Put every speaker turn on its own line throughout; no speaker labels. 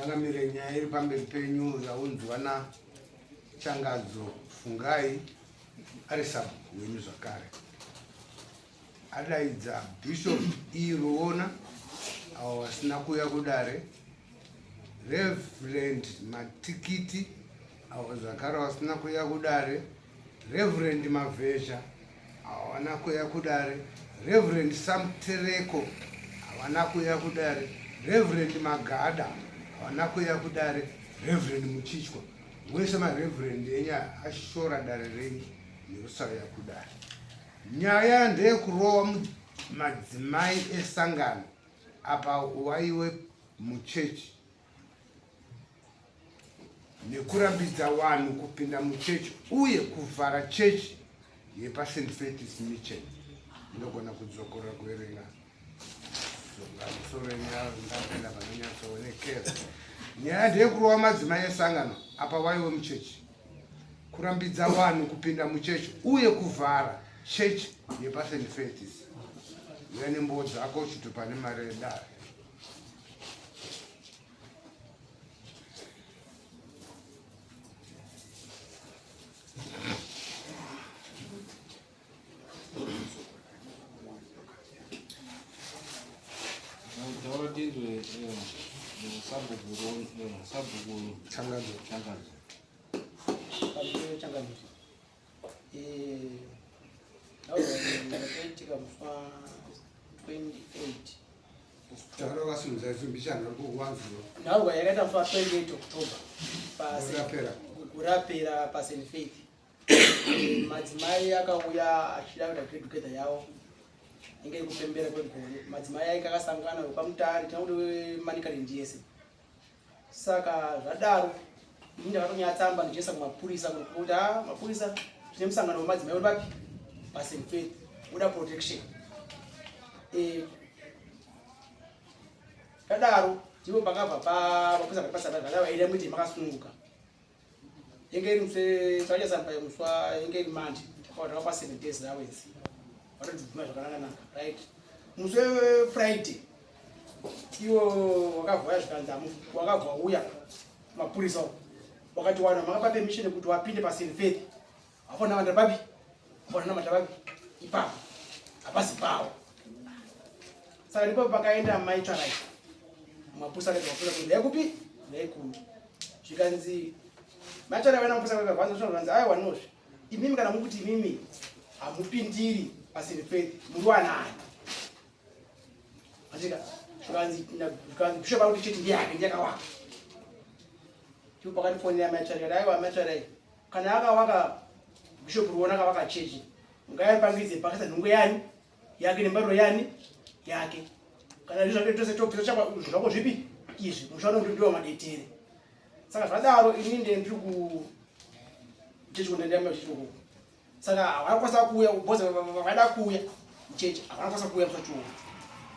Changamire, nyaya iri pamberi penyu yaunzwa naChangadzo Fungai ari sabhuku wenyu zvakare. Adaidza Bishop E. Ruona avo vasina kuuya kudare, Reverend Matikiti avo zvakare vasina kuuya kudare, Reverend Mavhezha havana kuuya kudare, Reverend Samtereko havana kuuya kudare, Reverend Magada havana kuuya kudare, Reverend Muchichwa wese mareverend enyu ashora dare renyu nekusauya kudare. Nyaya ndeyekurova madzimai esangano apa waiwe muchechi nekurambidza vanhu kupinda muchechi uye kuvhara chechi yepaSt Faith's Mission. Ndinogona kudzokorora kuverenga musoro ndapenda panonyatsoonekera. Nyaya ndeyekurova madzimai esangano apa waiwe muchechi, kurambidza vanhu kupinda muchechi uye kuvhara chechi yepaSt Faith's. Uya nembowo dzako chitupa nemari yedare.
Taura tinzwe sabhuku sabhuku
Changadzo.
Changadzo.
Pamberi changadzo. Eh, ndakaitika musi wa 28
Taura vasimudza mbichana kuwanzwa.
Nhaurwa yakaita musi wa 28 October
Kurapera.
Kurapera pa St Faith. Madzimai akauya achida kuita get together yavo inge kupembera kwegore. Madzimai ainge akasangana wekwamutare tinokuti weManicaland yese. Saka zvadaro ini ndakatonyaya tsamba ndichiisa kumapurisa kuti ah mapurisa tine musangano wemadzimai uri papi paSt Faith uda protection. Eh, zvadaro ndipo pakabva pa mapurisa akati muite makasununguka. Inge iri musi tachasamba musi wa inge iri Monday takapa 7 days allowance. Vanotibvuma zvakanaka right. Musi weFriday iwo wakavhaya zvikanzi wakabva uya mapurisa wakati wana makapa permission kuti wapinde paSt Faith. Hapana vanhu babi hapana namata babi ipapo hapasi pawo. Saka ndipo pakaenda mai Tsvarai mapurisa akaita mapurisa kuti ndayekupi ndayekuno zvikanzi mai Tsvarai vaenda mapurisa vakabvanza zvikanzi aiwa nozve imimi kana mukuti imimi hamupindiri paSt Faith muri wanani Atika zvikanzi zvikanzi bishop akuti cheti ndiyake ndiyakawaka. Ndipo pakatifonera mai Tsvarai aiwa mai Tsvarai kana akawaka bishop Ruona akawaka chechi ngaipangidze pakasa nhungo yani yake nembariro yani yake kana izvi zvake tose tobvisa chakwa zvako zvipi izvi musha uno ndiwo madetere saka zvadaro ini ndiye ndiri ku chechi kunendema chechi uko saka havana kukwanisa kuuya because vakaida kuuya muchechi havana kukwanisa kuuya musi wacho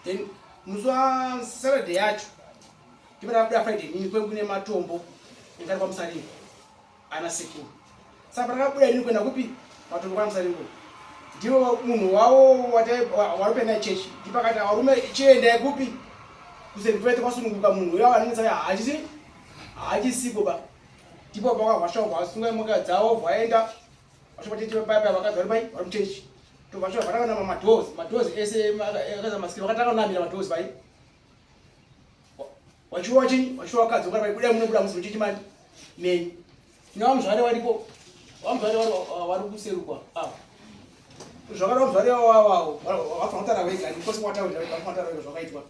then musi wasaturday yacho ndipo ndakabuda friday nini kwengu kune matombo ingari kwamusaringo ana sekuru saka pandakabuda inini kuenda kupi matombo kwamusaringo ndivo munhu wavo warupenda chechi ndipakati varume chiendai kupi kusenfete kwasununguka munhu uya vanenge hachisi hachisiko ba ndipo pakavhashwa vasunga moka dzavo vaenda vachopatete paya vakadzi vari pai vari muchechi tovashwa vatakanama madoors madoors ese akaza masikiri vakatanga kunamira madoors pai wachiwa chinyi wachiwa vakadzi vakati pai budai munobuda musi muchechi mani menyu tine vamuzvare varipo vamuzvare vari kuserukwa avo zvakada vamuzvare vavavo vafanira kutaura vega ndikosi kwataurira vega vafanira kutaura vega zvakaitwa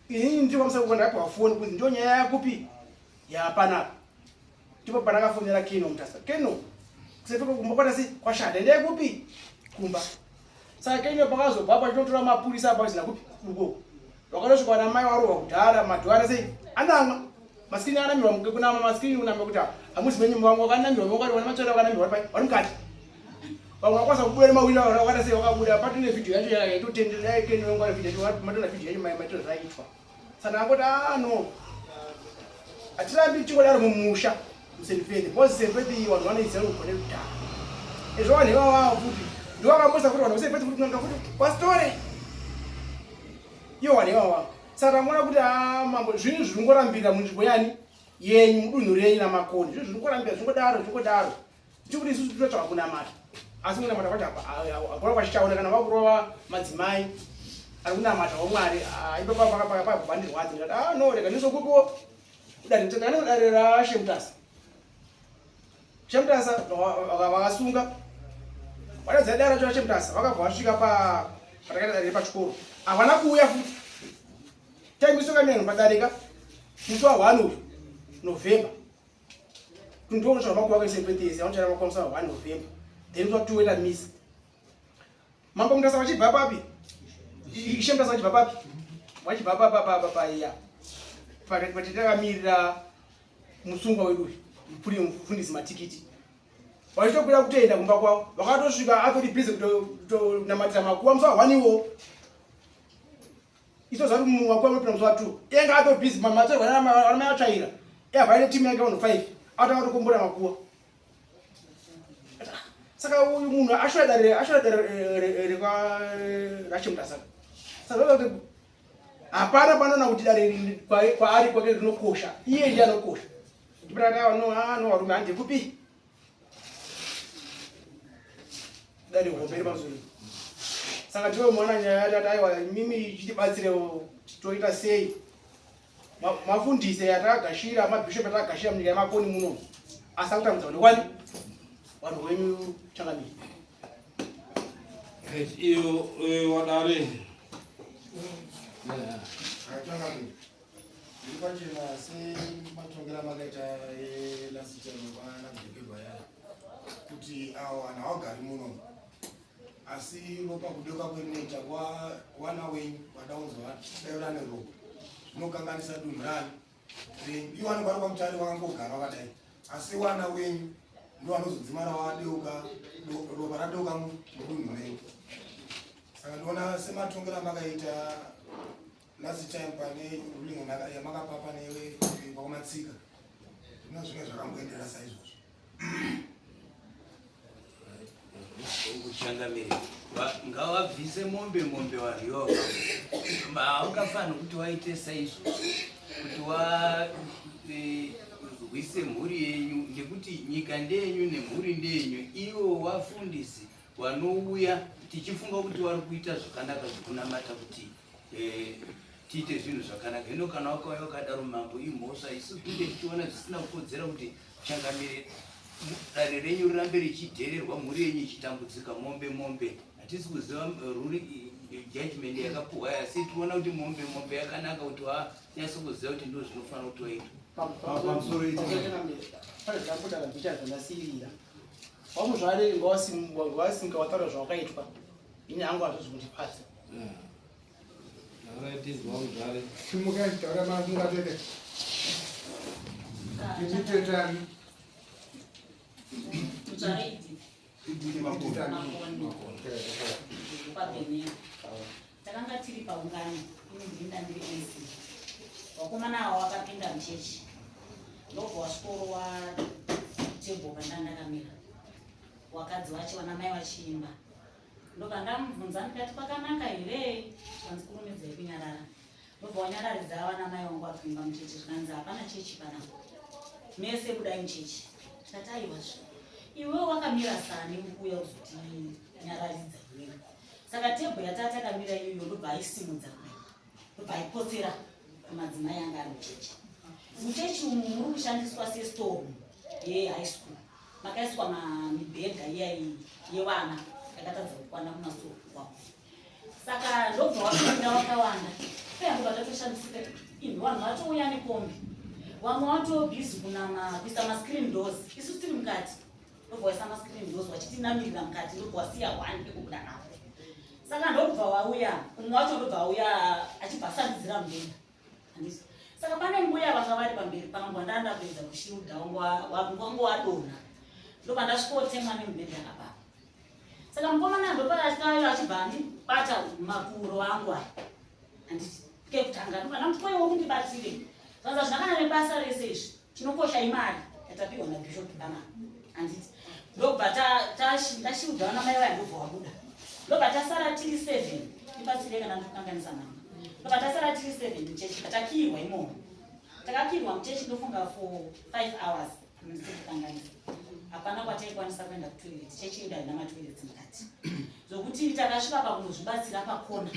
inini ndiri kwamusaka ndapiwa foni kunzi ndiyo nyaya yakupi yapanapa ndipo pandakafonera Keno Mutasa. Keno kusefika kumba kwatasi kwashata endai kupi kumba. Saka Keno pakazobva apa chinotora mapurisa apa zina kupi uko. Wakatosvika vana mai warohwa kudhara madhara sei anamwa maskini anamirwa kunama maskini kunama kuti hamuzi menyu vangu vakanamirwa vangu vari matsvera vakanamirwa vari vari mukati. Vamwe vakwanisa kubuda nemawiri vakada sei vakabuda patine video yacho yaitotendera Keno vangu vari video yacho matona video yacho mai maitiro zvaitwa. Saka angoti ah no. Atirambi tichingodaro mumusha muSt Faith because St Faith iyi vanhu vanoiziva kubva nekudhara. Izvo vanhu ivavavo futi ndivo vakamboisa kuti vanhu veSt Faith futi kunanga futi pasitore. Ivo vanhu ivavavo. Saka tangoona kuti ah, mambo zvinhu zviri kungorambira munzvimbo yani yenyu mudunhu renyu namakoni zvinhu zviri kungorambira zvingodaro zvingodaro tiri kuti isusu tinotsvaka kunamata asi kunamata kwacho hakuna kwachichaona kana vakurova madzimai ari kunamata wamwari ah, ipapapakapandirwadzi ndikati ah no rega ndizokupiwo dare dare rashemutasa Chemutasa vakasunga vadadza dare racho raChemutasa vakabva vasvika pa patakaita dare pachikoro havana kuuya futi taimisoka minhu padarika musi wa 1 uyu November ndounotsvaga makuva kaisepetesi anotsvaga makuva musi wa 1 November then musi wa 2 woita misa Mambo Mutasa vachibva papi? Ishe Mutasa vachibva papi? Vachibva papa paiya. Pakati patakamirira musungwa wedu uyu, mufundisi matikiti. Vachitokwira kutoenda kumba kwavo, vakatosvika atori busy kutonamatira makuva musi wa 1 iwowo. Iso zvari makuva anopinda musi wa 2. Iye anga atori busy matsvairwa anamai atsvaira. Iye abva aine timu yake vanhu 5. Atanga kutokombora makuva. Saka uyu munhu ashora dare ashora dare rekwaRashimutasa. Saka kuti hapana panoona kuti dare kwaari kwake rinokosha. Iye ndiye anokosha. Ndipira no ah no varume hande kupi? Dare hombe iri pamusoro. Saka ndiwe mwana nyaya yati aiwa mimi chitibatsirewo toita sei? Mafundisi atakagashira mabishop atakagashira munyika yemakoni muno asi akutambudza vanhu kwani vanhu wenyu changamire.
Iyo wadare
changamire zviri pachena sematongero amakaita last time kwana bhebhebha yaya kuti avo vanhu havagari muno asi ropa kudeuka kwerinoita wana wenyu vadaunzwa daurane ropa zvinokanganisa dunhu rani renyu iwo anenge vari kwamutare vakangogara vakadai asi wana wenyu ndo vanozodzimara wadeuka ropa radeuka mudunhu renyu saka ndioona sematongero amakaita last time pane ruling yamakapa pane kwamatsika zvino zvinge zvakangoenderera saizvozvo.
Changamire, ngawabvise mombe mombe vanhu ivavo. Haungafaniri kuti waite saizvozvo kuti warwise e, mhuri yenyu ngekuti nyika ndeyenyu nemhuri ndeyenyu. Ivo wafundisi wanouya tichifunga kuti wari kuita zvakanaka zvekunamata kuti e, tiite zvinhu zvakanaka. Hino kana wakauya wakadaro mambo imhosva, isu tinenge tichiona zvisina kukodzera kuti changamire dare renyu rirambe richidhererwa mhuri yenyu ichitambudzika mombe mombe hatisi kuziva ruri judgment yakapuhwa asi tiona kuti mombe mombe yakanaka kuti wanyatso kuziva kuti ndo zvinofanira kuti waitwa
pamusoro pane zvambotaura mbichana zvandasiirira wamuzvare ngawasimuka wataura zvawakaitwa ini hangu hazvizvi kundipatsa
Simukai taura mamungatete. Timitetani.
Takanga tiri paungano ini ndinda ndiri AC. Vakomana ava vakapinda muchechi ndobva wasvikorowa tebho pandanga ndakamira. Wakadzi wacho vana mai vachiimba. Ndobva ndamubvunza ndikati kwakanaka here zvikanzi kurumidzai kunyarara. Ndobva wanyararidza vana mai vangu vapimba muchechi zvikanzi hapana chechi panapa. Mese budai muchechi. Tikati aiwazve. Iwe wakamira sani uri kuuya kuzotinyararidza iwewe. Saka tebho yataa takamira iyoyo ndobva aisimudza kudai. Ndobva aipotsera kumadzimai anga ari muchechi. Muchechi umu muri kushandiswa sestoreroom yehigh school. Makaiswa mibhedha iya yevana yakatadza kukwana kumasoro kwavo. Saka ndobva wapinda wakawanda. Peya ndobva tatoshandisika inhu vanhu vatouya nekombi. Vamwe vato busy kunama kuisa mascreen doors. Isu tiri mukati. Ndobva waisa mascreen doors vachitinamirira mukati ndobva wasiya one pekubuda napo. Saka ndobva wauya umwe wacho ndobva auya achibva asandidzira mudenga. Handiti? Saka pane mbuya vanga vari pamberi pangu vandanga ndakuedza kushiudha wangu wadonha. Ndobva ndasvikotemwa nemubhedha apa. Saka mukomana ndopaasvikayo achibva andibata makuro angu aya. Handiti? Kekutanga ndobva ndamuti koiwo kundibatsire. Zvanza zvakana nebasa rese izvi. Chinokosha imari yatapiwa naBishop panapa. Handiti? Ndobva ndashiudha vana mai vaya ndobva wabuda. Ndobva tasara tiri 7. Ndibatsire kana ndikukanganisa mama. Ndobva tasara tiri seven muchechi, takakiyirwa imomo. Takakiyirwa muchechi ndofunga for 5 hours, ndisikukanganisa. Hapana kwataikwanisa kuenda kutoilet, chechi yedu haina matoilets mukati, zvokuti takasvika pakunozvibatsira pakona.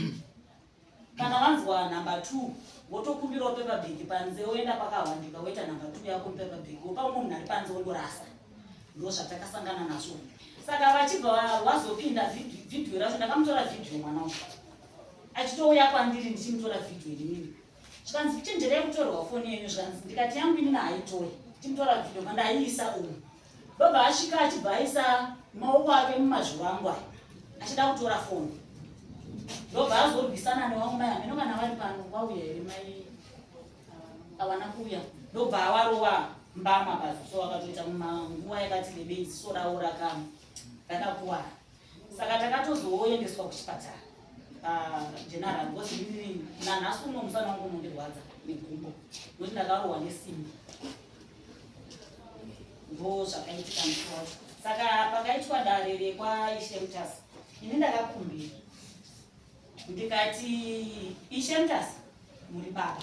Kana wanzwa number 2, wotokumbirawo paper bag panze, woenda pakahwandika, woita number 2 yako mupaper bag, wopa umwe munhu ari panze, wondorasa. Ndo zvatakasangana nazvo. Saka vachibva wazopinda vhidhiyo racho, ndakamutora vhidhiyo mwana uyu achitouya kwandiri ndichimutora vhidhiyo inini. Zvikanzi, "Chenjerei kutorwa foni yenyu." Zvikanzi, ndikati, "Yangu inini haitoi." Timutora vhidhiyo mandaiisa umu, ndobva asvika achibva aisa maoko ake mumazviro angu aya achida kutora foni. Ndobva azorwisana nevamwe mai, hameno kana vari pano, vauya here mai? Awana kuuya. Ndobva awarova mbama paziso, akatoita nguva yakati rebei ziso ravo rakakuwara. Saka takatozoendeswa kuchipatara pageneral, because inini nanhasi uno musana wangu unondirwadza negumbo nokuti ndakarohwa nesimbi. Ndo zvakaitika musi wacho. Saka pakaitwa dare rekwaIshe Mutasa, ini ndakakumbira ndikati, "Ishe Mutasa, muri baba,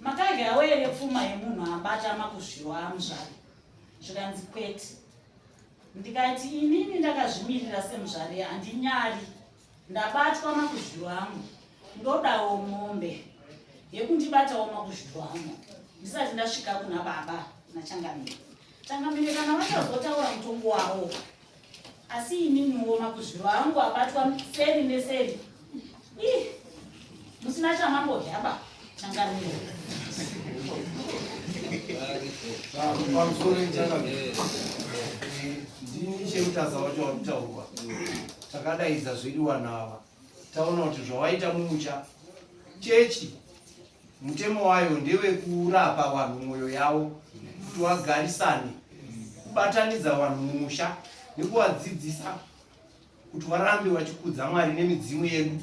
makadyawo here pfuma yemunhu abata makuzviro amuzvari?" Zvikanzi, "Kwete." Ndikati, "Inini ndakazvimirira semuzvari, handinyari. Ndabatwa makuzviro angu, ndodawo mombe yekundibatawo makuzviro angu ndisati ndasvika kuna baba nachangamire. Changamire kana vachazotaura mutongo wavo, asi ininiwo makuzviro angu abatwa seri neseri. Ih, musina chamambodyaba, changamire."
Pamusoro, changamire, ndini Chemutasa wacho wakutaurwa. Takadaidza zvedu vanhu ava, taona kuti zvawaita mumusha. Chechi mutemo wayo ndewekurapa vanhu mwoyo yavo kuti vagarisane, kubatanidza vanhu mumusha nekuvadzidzisa kuti varambe vachikudza Mwari nemidzimu yedu,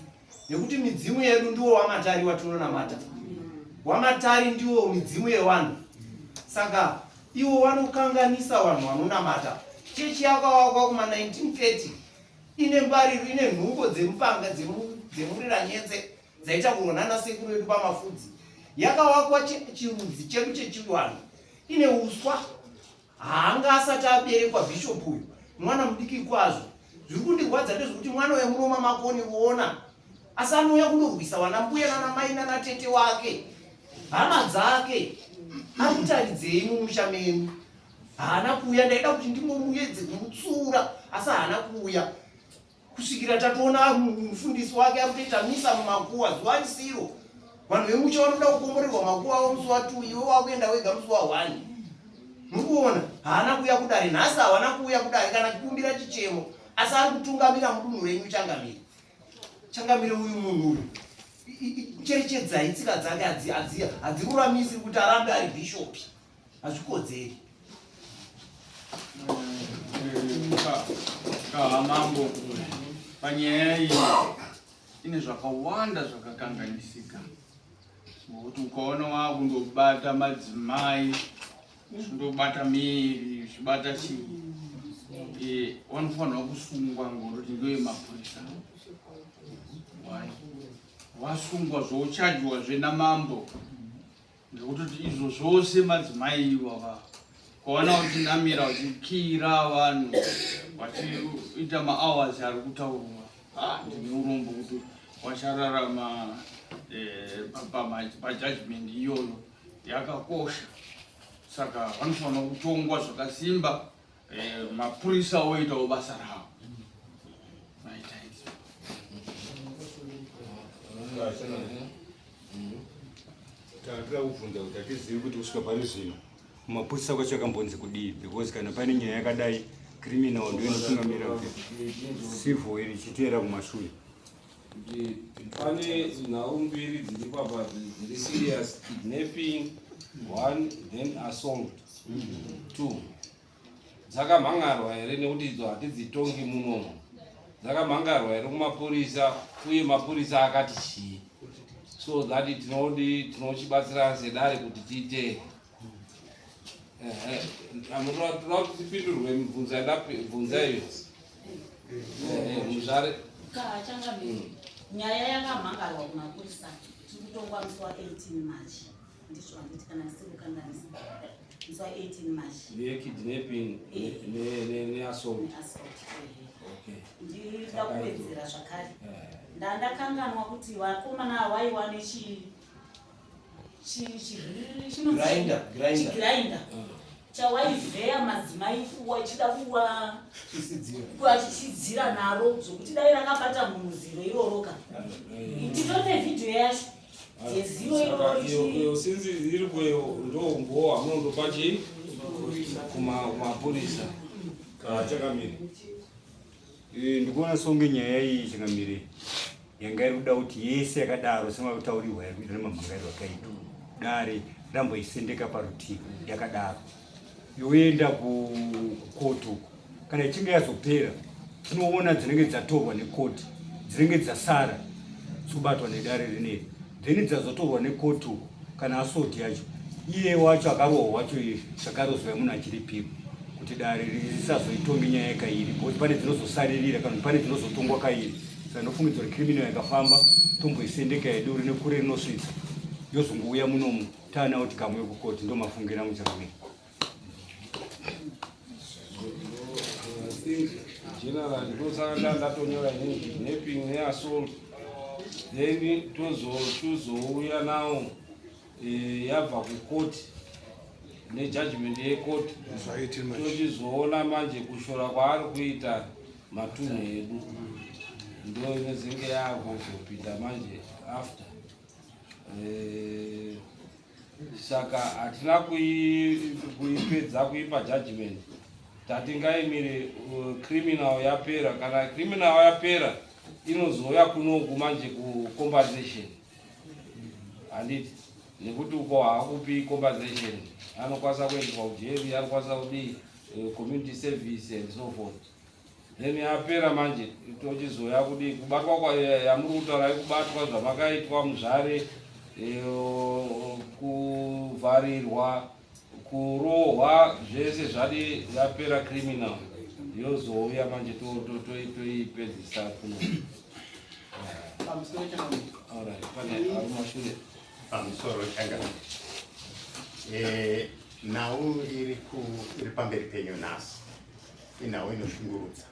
nekuti midzimu yedu ndiwo wamatari watinonamata. Wamatari ndiwo midzimu yevanhu, saka ivo vanokanganisa vanhu vanonamata. Chechi yakavakwa kuma 1930, ine mbariro, ine nhungo dzemupanga dzemuriranyetse dzaita kurwa nana sekuru vedu pamafudzi. Yakavakwa chirudzi chedu chechivanhu, ine uswa. Haanga asati aberekwa bhishopu uyu, mwana mudiki kwazvo. Zviri kundirwadza ndezvekuti mwana uyu munoma makoni kuona, asi anouya kundorwisa vana mbuya nana mai nana tete wake, hama dzake. Ari kutaridzei mumusha menyu? Haana kuuya. Ndaida kuti ndimomuyedze kumutsura, asi haana kuuya kusvikira tatoona mufundisi wake ari kutoita misa mumakuwa zuva risiro. Vanhu vemusha vanoda kukomborerwa makuwa avo musi wa2, iwe wakuenda wega musi wa1. Muri kuona, haana kuuya kudare nhasi, hawana kuuya kudare kana kukumbira chichemo, asi ari kutungamira mudunhu renyu, changamire. Changamire, uyu munhu uyu, cherechedzai tsika dzake, hadziruramisi kuti arambe ari bhishopi, hazvikodzeri.
Kahamambo, panyaya iyi ine zvakawanda zvakakanganisika, ngokuti ukaona wakundobata madzimai, uchindobata miri, uchibata chii, vanofanirwa kusungwa ngokuti ndoyemapurisa. One, wasungwa zvochajwazve namambo ngekutoti izvo zvose madzimai ivava kwaona uchinamira, uchikira vanhu, vachiita mahours ari kutaurwa. Ah, ndine urombo kuti wachararama pajudgment iyoyo yakakosha. Saka vanofanira kutongwa zvakasimba, mapurisa oitawo basa ravo. Maita izvo.
Tatoda kubvunza kuti hatizivi kuti kusvika pari zvino kumapurisa kwacho akambonzi kudii, because kana paine nyaya yakadai, criminal ndiyo inotungamira kuti civil iri ichiteera kumashure.
Kuti pane nhau mbiri dziri papa dziri serious: kidnapping one, then assault two. Dzakamhangarwa here? Nekuti idzo hatidzitongi munomu. Dzakamhangarwa here kumapurisa, uye mapurisa akati chii, so that tinodi tinochibatsirana sedare kuti tiite. Toda kuti tipindurwe mibvunzo yandabvunza iyo, muzvare.
Kachangamire. Nyaya yakamhangarwa kumapurisa tiri kutongwa musi wa 18 March. Ndizvo handiti kana ndisiri kukanganisa. Musi wa 18 March.
Yekidnapping neassault.
Neassault. Okay. Ndinoda kuwedzera zvakare. Ndandakanganwa kuti vakomana waiwa nechi chigrinder chawaivheya madzimai wachida kuwachichidzira naro zvokuti dai rakabata munhu ziro iroroka titori nevhidhiyo yacho yeziro iroro
since iri kweyo ndoumbowo hamunondopa chii kumapurisa
Changamire, ndikuona songe nyaya iyi changamire yanga iri kuda kuti yese yakadaro semakutaurirwa yari kuita nemamhangairo akaitwa dare ramboisendeka parutivi yakadaro yoenda kukoti uko kana ichinge yazopera tinoona dzinenge dzatorwa nekoti dzinenge dzasara dzobatwa nedare rineri then dzazotorwa nekoti uko kana asoti yacho iye wacho akarohwa wacho zvakarozwa munhu achiripirwa kuti dare risazoitonge nyaya yekairi because pane dzinozosaririra kana kuti pane dzinozotongwa kairi saka ndofungidzwa kuti criminal yakafamba tomboisendeka yedu rine kure rinosvitsa yozongouya munomu taana kuti kamwe kukoti ndo mafungira angu chakamira.
General ndosaka ndatonyora inini kidnapping neassault then tozouya nawo yabva kukoti nejudgment yekoti tochizoona manje kushora kwaari kuita matunhu edu ndo inozenge yaakuzopinda manje after saka hatina kuipedza kuipa judgment tati ngaimire criminal yapera kana criminal yapera inozouya kunoku manje kucompensation handiti nekuti uko haakupi compensation anokwanisa kuendeswa kujeri anokwanisa kudii community service and so forth then yapera manje tochizoya kudii kubatwa yamuri kutaura yekubatwa zvamakaitwa muzvare kuvharirwa kurohwa zvese zvadi yapera criminal yozouya manje toipedzisa kuno. Alright, pane ari mashure.
Pamusoro changamire, nhau iri iri pamberi penyu nhasi inhau inoshungurudza,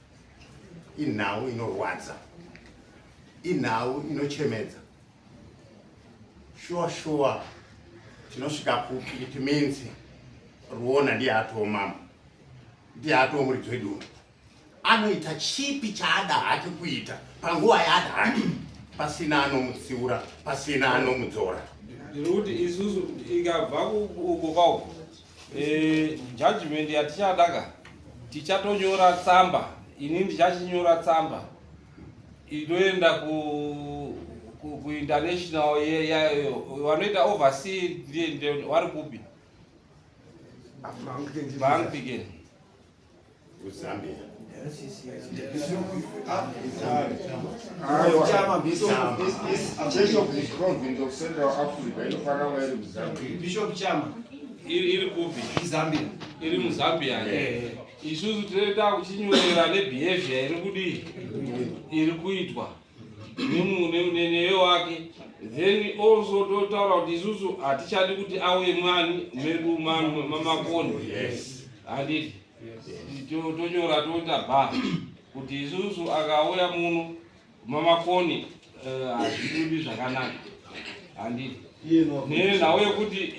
inhau inorwadza, inhau inochemedza. Shuwa shuwa tinosvika kupi? It means Ruona ndiye atoo mambo, ndiye atoo muridzi wedunhu, anoita chipi chaada hake kuita panguva yaada hake pasina anomutsiura, pasina anomudzora.
Ndiri kuti isusu ikabva uko kwauko judgment yatichadaka tichatonyora tsamba, ini ndichachinyora tsamba inoenda kuinternational vanoita oversee ndiye vari kupi maAnglican
kuZambia.
Church of the Province of Central Africa inofanira kuva iri kuZambia.
Bishop Chama.
Iri kupi?
Zambia.
Iri muZambia. Isusu tinoita kuchinyorera nebehavior iri kudii iri kuitwa newe wake then also totaura kuti isusu hatichadi kuti auye mwani medu mamakoni handiti tonyora toita ba kuti isusu akauya muno mamakoni hazvibudi zvakanaka handiti nenhau yekuti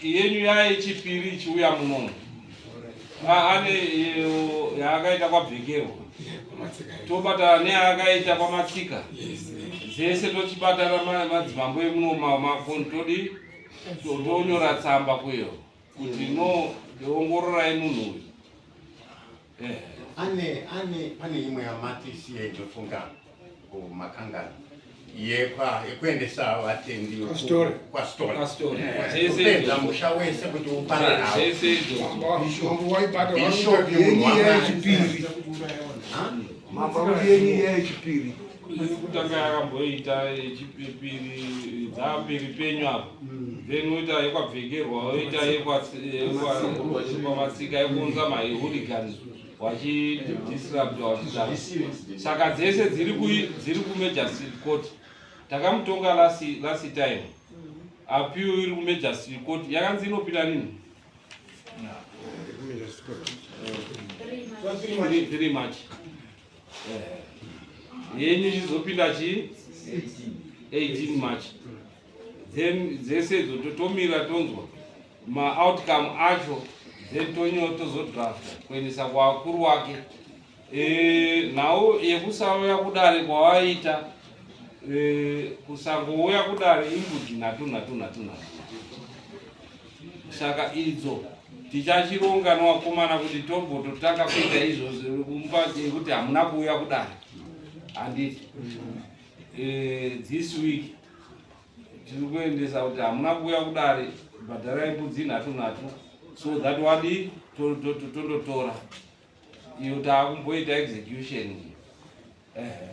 yenyu yaichipiri ichiuya munomu ane yaakaita kwabvekerwa tobatana neyaakaita kwamatsika dzese tochibatana madzimambo emuno makoni todi tonyora tsamba kuyo kuti no ongororai munhu uyu.
Ane pane imwe yamatisiye inofunga kumakangano yekuendesa vatendi
Kwasitore.
Kwasitore.
Kwasitore.
Kupedza musha wese kuti upararawo.
Zvese izvozvo.
Mambo waibata
Bishop
yenyu
munhu
yechipiri. Mambo akuti yenyu yechipiri.
Kutanga yakamboita yechipiri dzapiri penyu apo then oita yekwabvekerwa oita yekwamatsika yekuunza mahooligans. Wachidisrupt wachidaro. Saka dzese dziri ku dziri kumagistrate court. Takamutonga last last time. Appeal iri kumagistrate court yakanzi inopinda rini? 3 March. Yenyu ichizopinda chii? 18 March. Then dzese idzo totomira tonzwa maoutcome acho then tonyo tozodrafta kuendesa kwakuru wake. E, nhau yekusauya kudare kwawaita e, kusangouya kudare imbudzi nhatu nhatu nhatu nhatu. Saka idzo tichachironga nevakomana kuti tombototanga kuita izvozvo kumupa yekuti hamuna kuuya kudare handiti e, this week tiri kuendesa kuti hamuna kuuya kudare bhadharai mbudzi nhatu nhatu so that wadi tondotora iyo taakumboita execution. Ehe.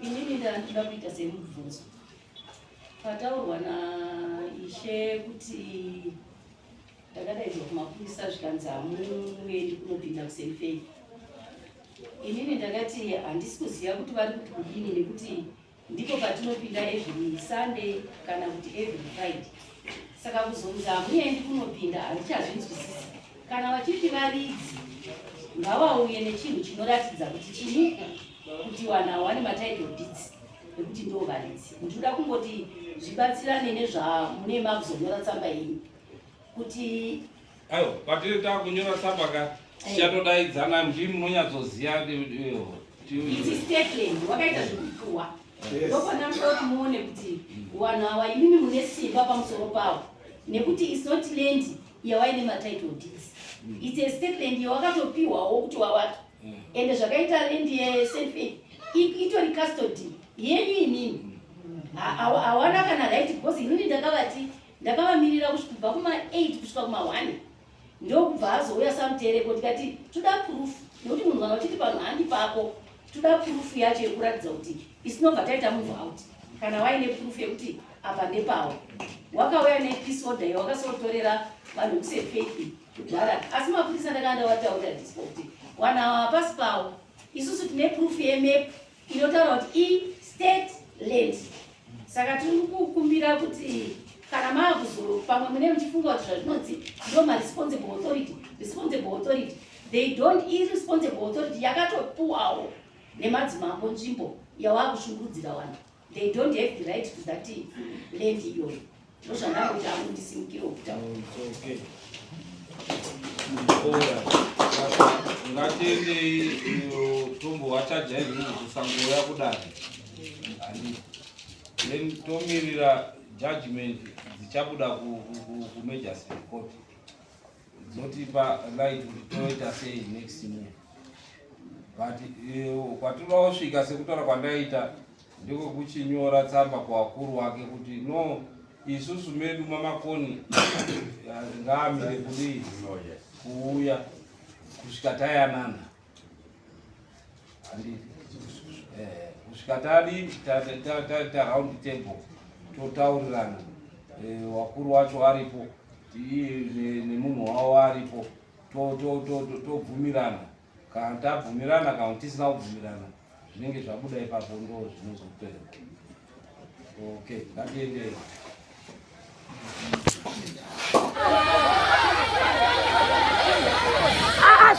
Inini ndandoda kuita semubvunzo pataurwa naishe kuti ndakadaidzwa kumapurisa zvikanzi hamuendi kunopinda kuSt Faith. Inini ndakati handisi kuziva kuti vari kuti kudini nekuti ndipo patinopinda every Sunday kana kuti every Friday. Saka kuzonzi hamuendi kunopinda handichazvinzwisisi. Kana vachiti varidzi ngavauye nechinhu chinoratidza kuti chini kuti vanhu ava vane matitle deeds ekuti ndo varidzi. Ndinoda kungoti zvibatsirane nezvamune makuzonyora tsamba yenyu kuti
Aiwa, patiri takunyora tsamba ka tichatodaidzana ndii munonyatsoziva.
It's state land wakaita zvekupiwa ndopana muda kuti muone kuti vanhu ava imimi mune simba pamusoro pavo nekuti it's not land yawaine matitle deeds, it's a state land yawakatopiwawo kuti wawaka. Ende zvakaita land yeSt Faith itori custody yenyu imimi. Hawana kana right because inini ndakavati ndakavamirira kubva kuma8 kusvika kuma1 ndokubva azouya samutereko tikati toda proof nekuti munhu kana uchiti panhu handi pako toda proof yacho yekuratidza kuti isinobva taita move out. Kana waine proof yekuti apa ndepawo wakauya nepeace order yawakasotorera vanhu vekuSt Faith kudhara. Asi mapurisa ndakanga ndavataurira dispo kuti vanhu ava hapasi pavo, isusu tine proof yemap inotaura kuti istate land. Saka tiri kukumbira kuti kana maakuzo pamwe mune muchifunga kuti zvazvinonzi ndo maresponsible authority, responsible authority, they don't. Irresponsible authority yakatopuwawo nemadzimambo nzvimbo yavakushungurudzira vanhu. They don't have the right to that land iyoyo. Ndozvandakuti amundisimukire kutaura.
Okay. Ngatiendei iyo tombovachaja izvozvo kusangouya kudare handiti, then tomirira judgment dzichabuda kumagistrate court dzotipa light kuti toita sei next move. But kwatinoda kusvika sekutaura kwandaita ndiko tsamba kuvakuru wake kuti no, isusu medu mamakoni ngaamire kudii kuuya kusvika tayanana handiti, kusvika tadi taita round table totaurirana, wakuru wacho aripo nemunhu wavo aripo, tobvumirana. Kana tabvumirana kana tisina kubvumirana zvinenge zvabuda ipapo ndo zvinozopera. Okay, ngatiendei.
Ah,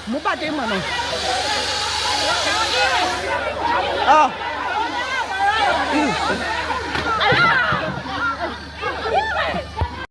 mubate mwana. Ah.